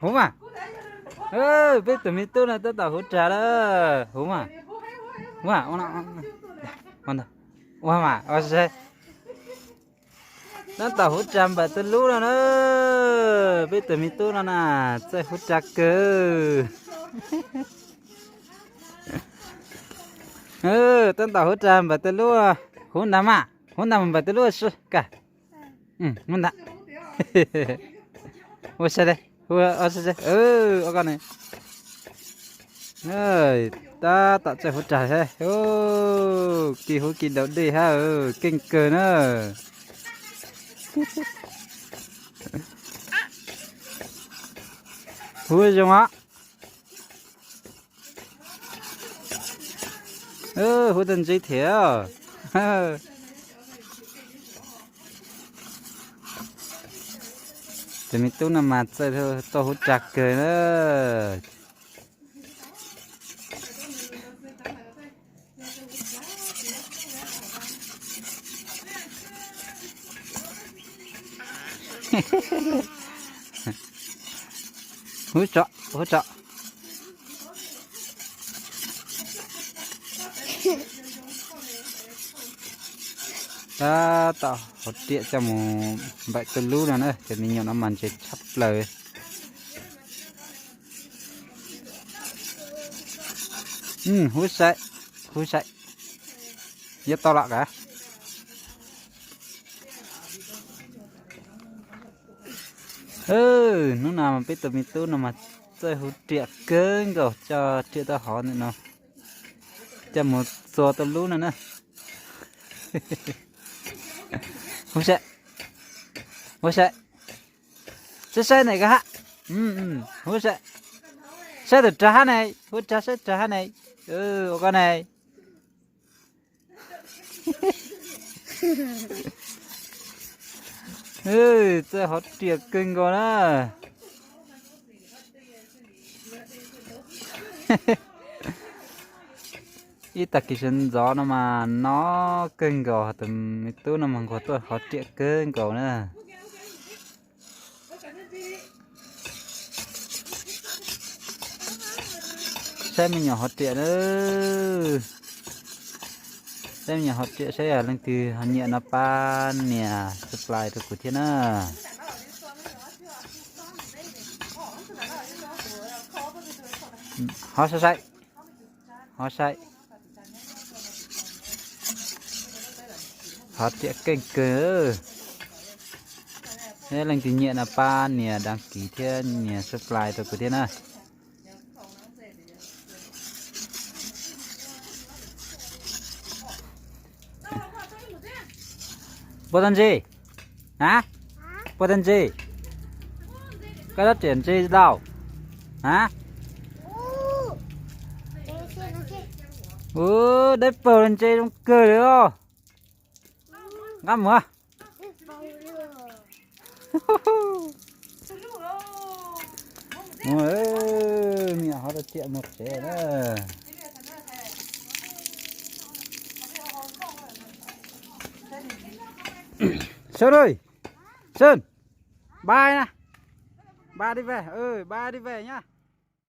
Huv mas, peb tus me tub no tab tom huv rag lawm. Huv mas, ua mas, ua mas, ua se. Tab tom huv rag npam tuj lub no na. Peb tus me tub no na, txawj huv rag kawg. Tab tom huv rag npam tuj lub, huv ntag mas, huv ntag mas npam tuj lub si ka. Ua sai, ua sai, ua koj ne. Tab tom txawj huv rag thiab, kis huv kis daus dej hab, keej kawg na. Huv zoo os. Huv tau ntse thiab. Tus me tub no mas txawj tau huv rag kawg na. Huv tso, huv tso. Tab tom haus riam coj mus npaim tuj lub no na, cov me nyuam no mas ntse tshaj plaws. Huv sai, huv sai. Yuav tau los kav. Hnub no peb tus me tub no mas txawj huv riam kawg nkaus, coj riam tau hov ntawm no coj mus txua tuj lub no na. Huv sai, huv sai. Saib saib ne ko hab. Huv sai, saib tus rag hab ne, huv rag saib rag hab ne. Ua koj ne. Txawj hov riam kawg nkaus na. Ib tag kis sawv ntxov no mas no kawg nkaus, tus me tub no mas nquag tuaj hov riam kawg nkaus na. Saib me nyuam hov riam na. Saib me nyuam hov riam, saib yog leej twg ho nyiam no pab nias subscribe rau kuv thiab na. Hov saib saib. Hov saib. Hov riam keej kawg. Leej twg nyiam no pab nias đăng ký thiab nias subscribe rau kuv thiab na. Puas tau ntse? A, puas tau ntse? Koj tab riam ntse tau? A, u, dawb paug ntse zoo kawg li os. Nqa mus. Mus, me nyuam hov riam mus tsev na. Sơn ơi, Sơn, bye na, bye đi về, ừ, bye đi về nhá.